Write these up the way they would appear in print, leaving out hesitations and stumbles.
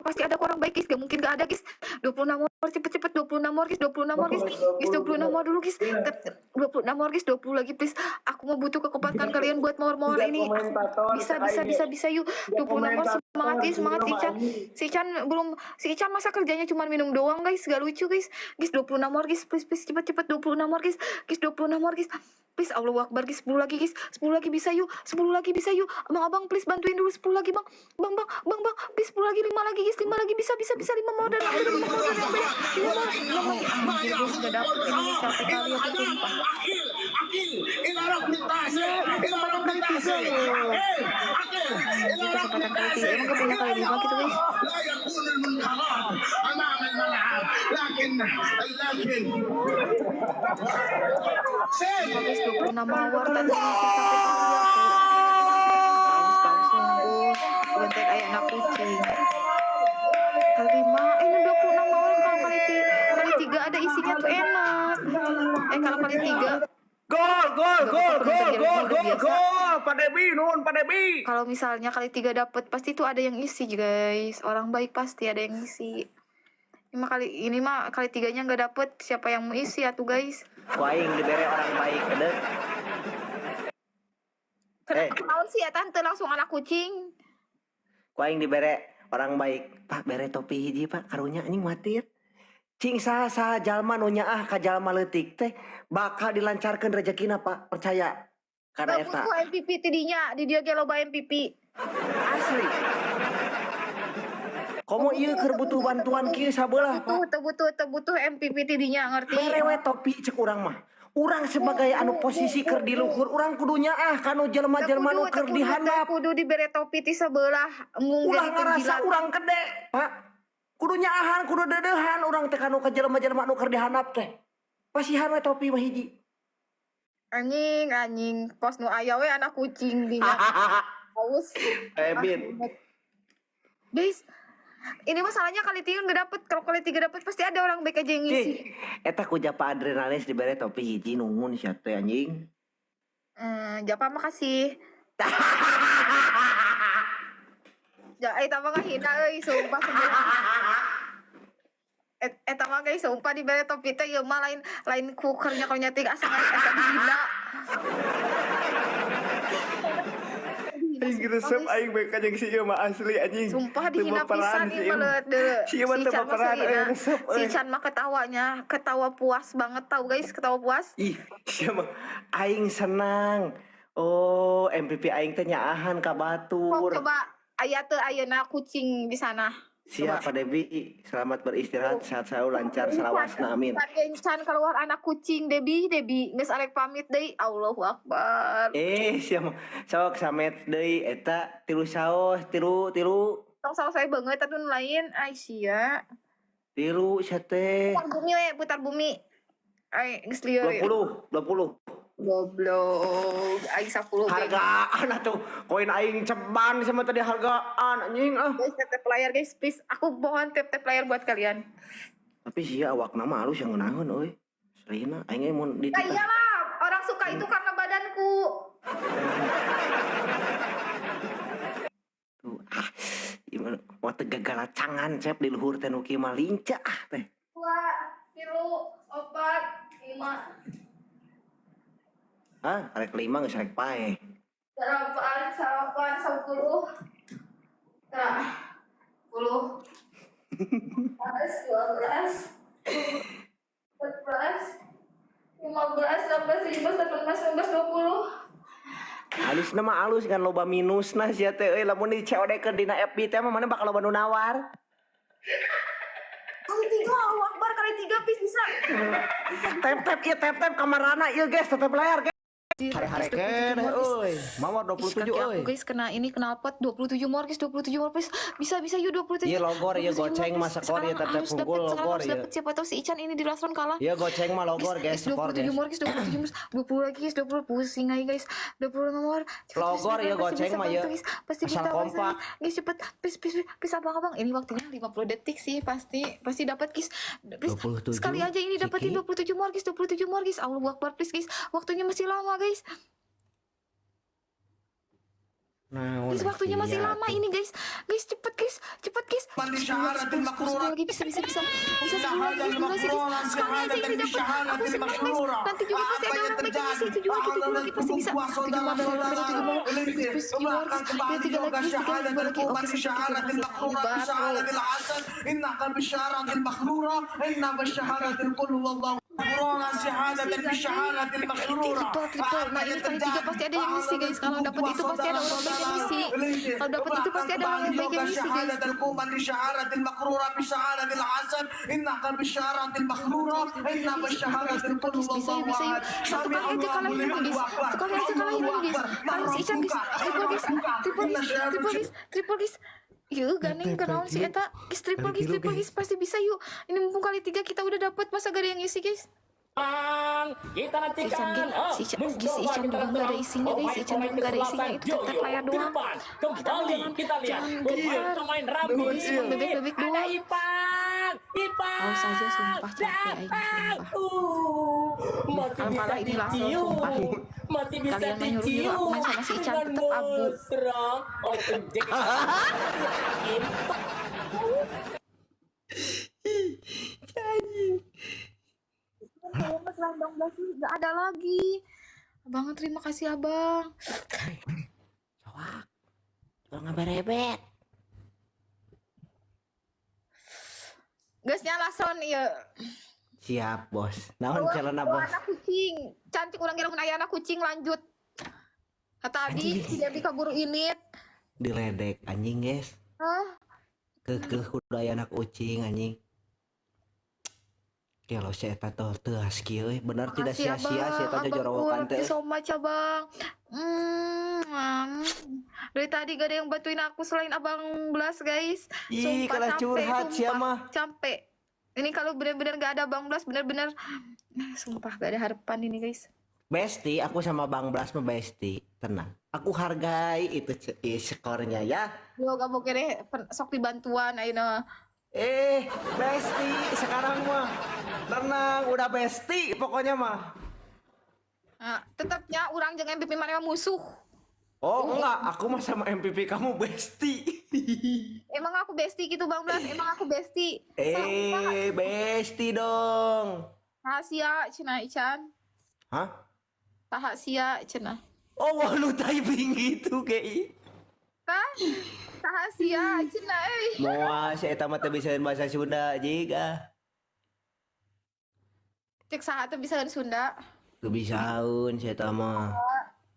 Pasti ada orang baik guys, gak mungkin gak ada guys. 26 more, cepet-cepet 26 more guys, 26 more guys. Guys, 26 more dulu guys. 26 more guys, 20 lagi please. Aku mau butuh kekompakan kalian buat mawar-mawar ini. Bisa bisa bisa bisa yuk. 26 more, semangat guys, semangat si Ican. Si Ican belum, si Ican masa kerjanya cuma minum doang guys, gak lucu guys. Guys, 26 more guys, please please cepet-cepet 26 more guys. Guys, 26 more guys. Please, Allahu Akbar guys, 10 lagi guys, 10 lagi bisa yuk, 10 lagi bisa yuk. Abang-abang please bantuin dulu 10 lagi bang. Bang bang bang bang, please 10 lagi, 5 lagi guys, 5 lagi bisa bisa bisa, 5 more dan 5 more dan 5 more, 6 lagi. Anjir guys, gak dapet ini sampai kali aku sumpah. Kesempatan kali 3 loh. Anjir, kesempatan kali 3, emang gak punya kali 5 gitu guys. Guys, 26 mawar tadi masih sampai kali aku. Paus-paus sungguh. Bukan kayak anak kucing. Kali 5, ini 26 mawar kalau kali 3 ada isinya tuh enak. Kalau kali 3 Gol, gol, gol, gol, gol, gol, gol. Pak Debi, nuhun Pak Debi. Kalau misalnya kali 3 dapet pasti tuh ada yang isi guys. Orang baik pasti ada yang isi. Ini mah kali 3-nya nggak dapet, siapa yang mau isi atuh guys? Ku aing dibere orang baik kedek. Kenapa naon sih ya tante langsung anak kucing? Ku aing dibere orang baik. Pak bere topi hiji Pak, karunya anjing matir. Cing saha jalma nu nyaah ka jalma leutik teh bakal dilancarkeun rezekina Pak, percaya. Karena eta. Butuh MVP tidinya, di dia ge loba MVP. Asli. Komo ieu keur butuh bantuan kieu sabelah Pak. Butuh butuh MVP tidinya ngerti. Bere we topi cek urang mah. Urang sebagai anu posisi keur di luhur, urang kudu nyaah kanu jelema-jelema nu keur di handap. Kudu dibere topi ti sebelah mung ulah ngarasa urang gede, Pak. Kudu nyaahan, kudu dedehan urang teh kanu ka jelema-jelema nu keur di handap teh. Pasihan we topi mah hiji. Anjing, anjing, kos nu aya we anak kucing dinya. Haus. Bin. Guys, ini masalahnya kali 3 nggak dapet. Kalau kali 3 dapet pasti ada orang baik aja yang ngisi. Eta ku Japa Adrenalis dibere topi hiji nuhun sia teh anjing. Japa makasih. Ya, eta mah ngahina euy, sumpah sebelah. Eta mah guys, sumpah dibere topi teh ieu mah lain ku kernya nyatik asa dihina. Aing resep aing bae ka jeung si ieu mah asli anjing. Sumpah dihina pisan ieu mah leuh. Si ieu mah teu baperan euy resep euy. Si Chan mah ketawanya, ketawa puas banget tau guys, ketawa puas. Ih, sia mah aing senang. Oh, MVP aing teh nyaahan ka batur. Coba aya teu ayeuna kucing di sana. Siap Pak Debi, selamat beristirahat, sehat selalu, lancar selawasna, amin. Chan keluar anak kucing Debi, Debi geus arek pamit deui, Allahu Akbar. Siap, sok samet deui eta tilu saos, tilu. Tong saos saya banget atuh nu lain, ai sia. Tilu sia teh. Putar bumi we, putar bumi. Ai geus lieur. 20. Goblok, aing 10 hargaan atuh koin aing ceban sama tadi hargaan anjing ah. Guys, tap layar guys, please. Aku mohon tap layar buat kalian. Tapi sia awakna mah halus yang ngeunaheun euy. Serina aing ge mun dititah. Nah, iyalah, orang suka itu karena badanku. Tuh, ah, gimana? Wah teu gagalacangan cep di luhur teh nu kieu mah lincah teh. 2, 3, 4, 5. Ah, rek 5 geus rek paeh. 8, 9, 10. 10. 11, 12, 14, 15, 16, 17, 18, 19, 20. Alusna mah alus kan loba minusna sia teh euy lamun di COD-keun dina FB teh mah mana bakal loba nu nawar. Kali 3, Allahu Akbar, kali 3 pis bisa. Tap-tap ieu tap-tap kamarana ieu guys, tetep layar guys. Hare-hare keneh euy. Mawar 27 euy. Aku guys kena ini knalpot 27 more guys, 27 more please. Bisa yuk 27. Ieu logor ieu goceng mah skor ieu tetep unggul logor ieu. Siapa tahu si Ican ini di last round kalah. Ieu goceng mah logor guys, skor guys. 27 more guys, 27 more. 20 lagi guys, 20 pusing aja guys. 25 more. Logor ieu goceng mah ieu. Pasti asal kompak. Guys cepet, please please please abang-abang. Ini waktunya 50 detik sih pasti dapat guys. Please sekali aja ini dapetin 27 more guys, 27 more guys. Allahu Akbar please guys. Waktunya masih lama guys. Naon Guys, waktunya masih sia lama tuh. Ini, guys. Guys, cepet, guys, cepet, guys. 10 lagi, 10, 10, 10 lagi, bisa, bisa, bisa, bisa 10 lagi, 10 lagi, guys. Sekali aja ini dapat, aku senang, guys. Nanti juga pasti ada orang baik yang ngisi. Tujuh lagi, tujuh lagi pasti bisa. Tujuh more, tujuh more, tujuh more, please, tujuh more, guys. Ya, tiga lagi, guys, tiga lagi, dua lagi. Oke, satu, terima kasih. Ini baru. إنك بالشهادة المخلورة إن بالشهادة القل هو الله Triple, triple. Nah, ini kali tiga pasti ada yang ngisi, guys. Kalau dapat itu pasti ada orang baik yang ngisi. Kalau dapat itu pasti ada orang yang baik yang ngisi, guys. Guys, bisa yuk, bisa yuk. Satu kali aja kalahin ini, guys. Satu kali aja kalahin ini, guys. Kalahin si Ican, guys. Triple, guys, triple, guys, triple, guys, triple, guys. Yuk, gandeng kenaon si eta. Guys, triple, guys, triple, guys, pasti bisa yuk. Ini mumpung kali tiga kita udah dapat, masa gak ada yang ngisi, guys? Kita Si Ican, nantikan. guys, Ah, si Ican, guys, si mencoba Ican kita juga nggak ada isinya, guys. Si Ican pemain juga nggak ada isinya, selatan itu tetap Joyo. layar Ke doang. depan, Kita mah kembali jangan, kita lihat jangan gentar. pemain Rambi. Ini cuma bebek-bebek Ada doang. Ipan, Ipan. Awas aja, sumpah capek aing, Dapat. sumpah. Masih Kalau bisa kalah ini langsung, dicium. sumpah. Masih bisa Kalian mah nyuruh-nyuruh dicium. aku main sama si Ican, Dengan tetep abu. mesra oleh penjaga Hakim. Bang Basi nggak ada lagi. Abang, terima kasih, Abang. Soak. Kalau ngabarebet. Guys, nyala son ya. Siap, Bos. Naon celana, Bawa Bos? anak kucing. Cantik urang kira mun aya anak kucing lanjut. Kata Adi, si Debbie kaburu ini. Diledek anjing, guys. Hah? Keukeuh kudu aya anak ucing anjing. Kalau si eta teh teuas kieu euy, bener tidak Makasih, sia-sia si eta Abang. Abangku, jojorowokan thank teh. you so much, Abang. Dari tadi gak ada yang bantuin aku selain Abang Blas, guys. Ih, Sumpah kalah capek, curhat sia sumpah. mah. Capek. Ini kalau benar-benar gak ada Bang Blas, benar-benar sumpah gak ada harapan ini, guys. Besti, aku sama Bang Blas mah besti. Tenang. Aku hargai itu skornya ya. Yo, gak mau kere sok dibantuan ayeuna. Eh, besti sekarang mah. Tenang, udah besti pokoknya mah. Nah, tetapnya orang jangan MVP mana mah musuh. Oh, enggak, aku mah sama MVP kamu besti. Emang aku bestie gitu, Bang Blas, emang aku bestie. Eh, besti dong. Rahasia cenah, Ican. Hah? Rahasia cenah. Oh, wah, lu typing gitu kayak. Kah? Rahasia cenah euy. Moal si eta mah teu bisa bahasa Sunda jiga. Cek saha teu bisa Sunda? Teu bisaeun si eta mah.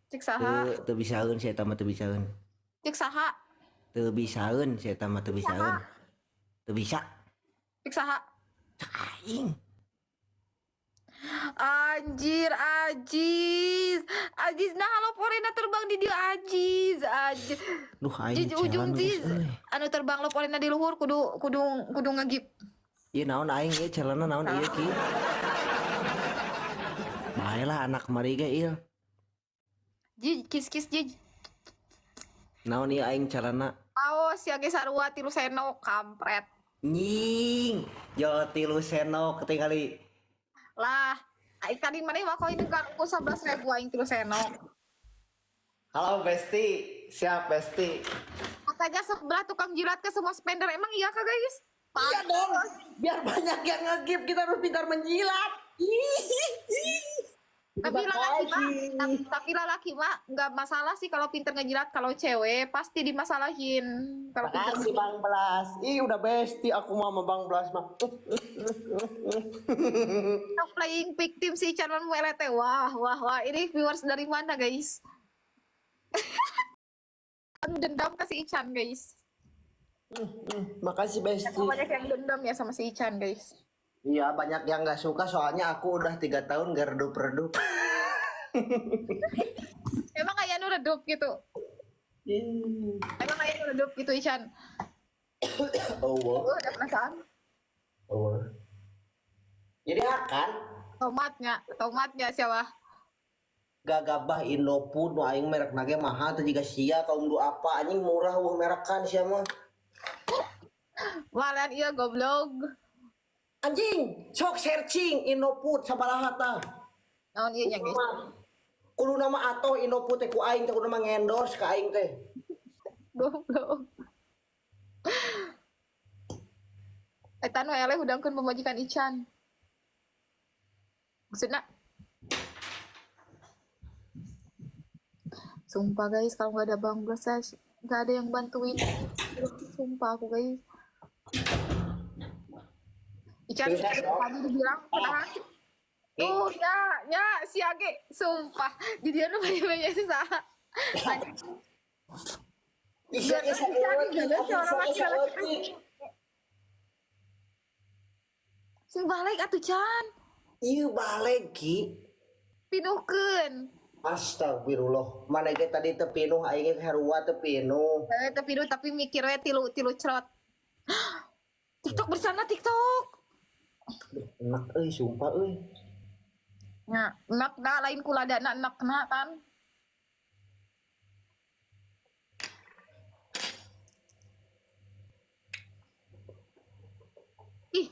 Cek saha? Teu teu bisaeun si eta mah, teu bisaeun. Cek saha? Teu bisaeun si eta mah, teu bisaeun. Teu bisa. Cek saha? Cek aing. Anjir, Ajiz. Ajiz, nah loporena terbang di dia, Ajiz. Ajiz. Duh, aing Jiz ujung jalan Jiz. geus euy. Anu terbang loporena di luhur kudu kudu kudu ngagip. Ieu naon aing ieu celana naon ieu ki? Bae lah anak mari ge il. Jiz, kis kis Jiz. Naon ieu aing celana? Aos ya ge sarua tilu senok kampret. Nying, jo tilu senok tingali. Lah, aing tadi maneh mah koin kan ukur 11.000 aing tilu senok. Halo Besti, siap Besti. Katanya sebelah tukang jilat ke semua spender. Emang iya kah, guys? Iya dong, biar banyak yang nge-give kita harus pintar menjilat. Tapi lelaki mah, tapi lelaki mah nggak masalah sih kalau pinter ngejilat. Kalau cewek pasti dimasalahin. Kalau pinter Makasih Bang Blas. Ih, udah besti aku mah sama Bang Blas mah. Stop playing victim si Ican man WLT. Wah, wah, wah. Ini viewers dari mana, guys? Anu dendam ke si Ican, guys. Makasih Besti. Banyak yang dendam ya sama si Ican, guys. Iya, banyak yang nggak suka soalnya aku udah 3 tahun gak redup-redup. Emang kayak nu redup gitu? Emang kayak nu redup gitu, Ican? Oh, wow. Lu ada perasaan? Oh. Jadi akan Tomatnya, tomatnya siapa? Gagabah Indofood nu aing merek nage mahal teh jiga sia kaum du apa anjing murah wah merekan sia mah. Malian iya goblok. Anjing, sok searching Indofood sabaraha tah. Naon iya nya, guys? Kudu nama atau Indofood teh ku aing teh kudu nama ngendorse ka aing teh. Goblok. Eta nu eleh hudangkeun pamajikan Ican. Maksudna sumpah guys, kalau nggak ada Bang Bros, guys, nggak ada yang bantuin. Sumpah aku guys. Ican tadi dibilang penahan. Tuh, ya, ya, si Age, sumpah. Jadi dia nu banyak-banyak saha. Bisa Gak ada seorang laki-laki. Sing balik atuh Chan. Iya balik Ki. Pinuhkeun. Astagfirullah. Mana ge tadi teu pinuh aing ge harua teu pinuh. Eh, tapi pinuh tapi mikirnya tilu tilu cerot. TikTok bersama TikTok. Aduh, enak euy sumpah euy. Nya, enak dah lain kuladana enak na kan. Ih.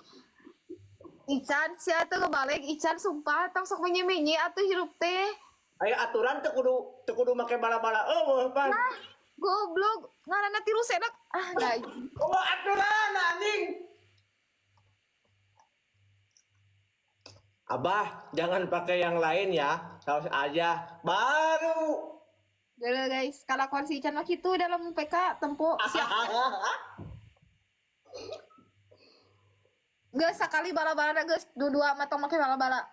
Ican sia tuh kebalik Ican sumpah tong sok menye-menye atuh hirup teh. Ayo aturan teu kudu make bala-bala. Oh, pan. Ah, goblok, ngaranna tilu sedak. Ah, guys. Oh, aturan anjing. Abah, jangan pakai yang lain ya. Saus aja. Baru. Gila guys, kalakuan si Ican mah kitu dalam PK tempo siap. Geus sakali bala-balana geus dua-dua mah tong make bala-bala.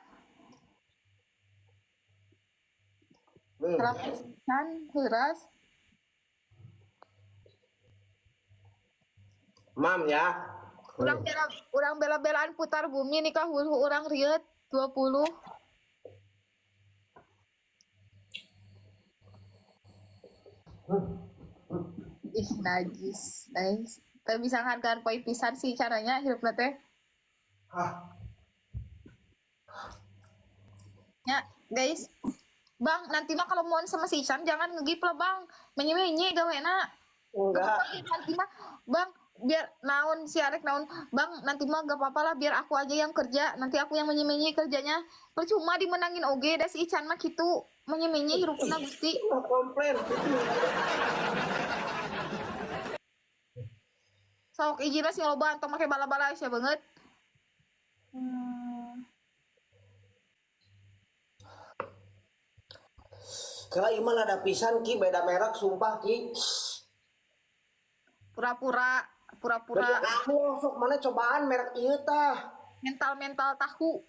Kalakuan si Ican heuras. Mam ya. Urang bela urang bela-belaan putar bumi nikah hulu urang rieut 20. Ih, najis, guys. Teu bisa ngahargaan poe pisan sih caranya hirupna teh. Hah. Ya, guys. Bang, nanti mah kalau mau sama si Ican jangan ngegip lah, Bang. Menye-menye gawena. Enggak. Nanti mah, Bang, biar naon si Arek naon, Bang, nanti mah gak apa-apa lah biar aku aja yang kerja, nanti aku yang menye-menye kerjanya. Percuma dimenangin oge da si Ican mah kitu, menye-menye hirupna Gusti. Nggak komplain. Sok ijina sing loba entong make bala-bala sia banget. Kalau ieu mah lada pisan Ki beda merek sumpah Ki. Pura-pura, pura-pura Aku sok mana cobaan merek ieu tah. mental-mental tahu.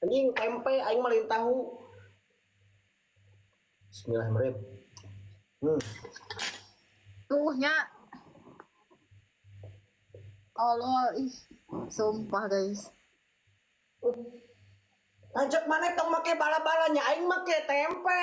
Anjing tempe aing mah lain tahu. Bismillahirrahmanirrahim. Tuh nya. Allah, ih, sumpah guys. Lanjut mana tong make bala-balanya aing make tempe.